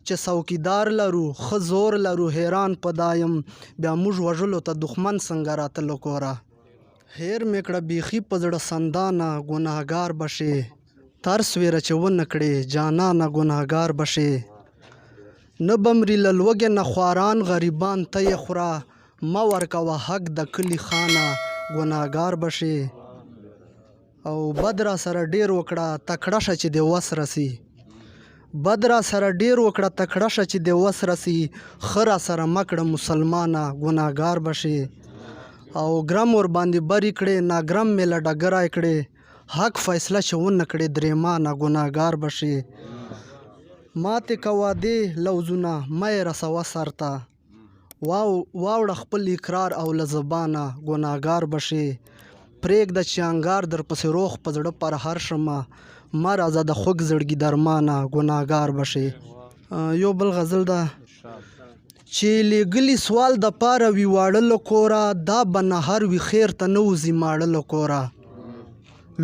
چې څوکیدار لرو ښه زور لرو حیران په دا یم بیا موږ وژلو ته دښمن څنګه راته له کوره. هېر مې کړه بیخي په زړه سندانه ګنهګار به شې ترس ویره چې ونه کړې جانانه ګنهګار به شې نه به مري له لوږې نه خواران غریبان ته یې خوره مه ورکوه حق د کلي خانه ګنهګار به شې. او بد را سره ډیر وکړه تکړه شه چې د وس رسی بد را سره ډیر وکړه تکړه شه چې د وس رسی ښه را سره مه کړه مسلمانه ګناهګار به شې او ګرم ور باندې بری کړې ناګرم مې له ډګرای کړې حق فیصله چې ونه کړې درېمانه ګناهګار به شې ماتې که وعدې لوظونه مه یې رسوه سر ته واوړه خپل اقرار او له زبانه ګناهګار به شې پرېږده چې انګار درپسې روغ په زړه پرهر شمه مه راځه د خوږ زړګي درمانه ګناهګار به شې. یو بل غزل ده چې لېږلي سوال د پاره وي واړه له کوره دا به نهر وي خیر ته نه وځي ماړه له کوره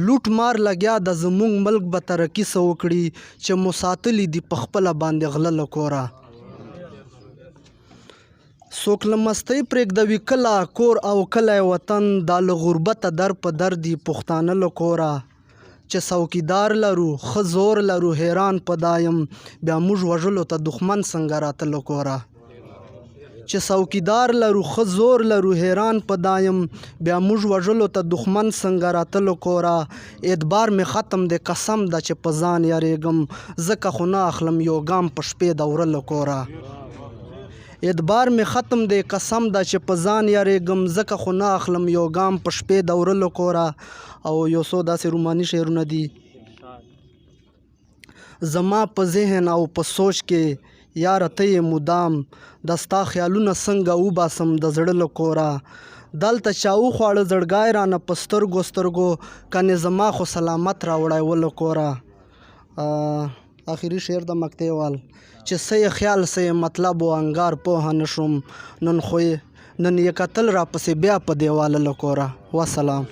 لوټ مار لګیا ده زمونږ ملک به ترقي څه وکړي چې مو ساتلي دي په خپله باندې غله له کوره. څوک له مستۍ پرېږدوي کله کور او کلی وطن دا له غربته در په در دي پښتانه له کوره چې څوکیدار لرو ښه زور لرو حیران په دا یم بیا موږ وژلو ته دښمن څنګه راته له کوره چې څوکیدار لرو ښه زور لرو حیران په دا یم بیا موږ وژلو ته دښمن څنګه راته له کوره اعتبار مې ختم دی قسم ده چې په ځان یریږم ځکه خو نه اخلم یو ګام په شپې د وره له کوره اعتبار مې ختم دی قسم ده چې په ځان یریږم ځکه خو نه اخلم یو ګام په شپې د وره له کوره او یو څو داسې روماني شعرونه دي. زما په ذهن او په سوچ کې یاره ته یې مدام د ستا خیالونه څنګه وباسم د زړه له کوره دلته چا وخواړه زړګی رانه په سترګو سترګو کنې زما خو سلامت راوړی و له کوره اخري شعر د مکتې وال چې څه یې خیال څه یې مطلب و انګار پوه نه شوم نن خو یې نن یې کتل راپسې بیا په دیواله له کوره وسلام.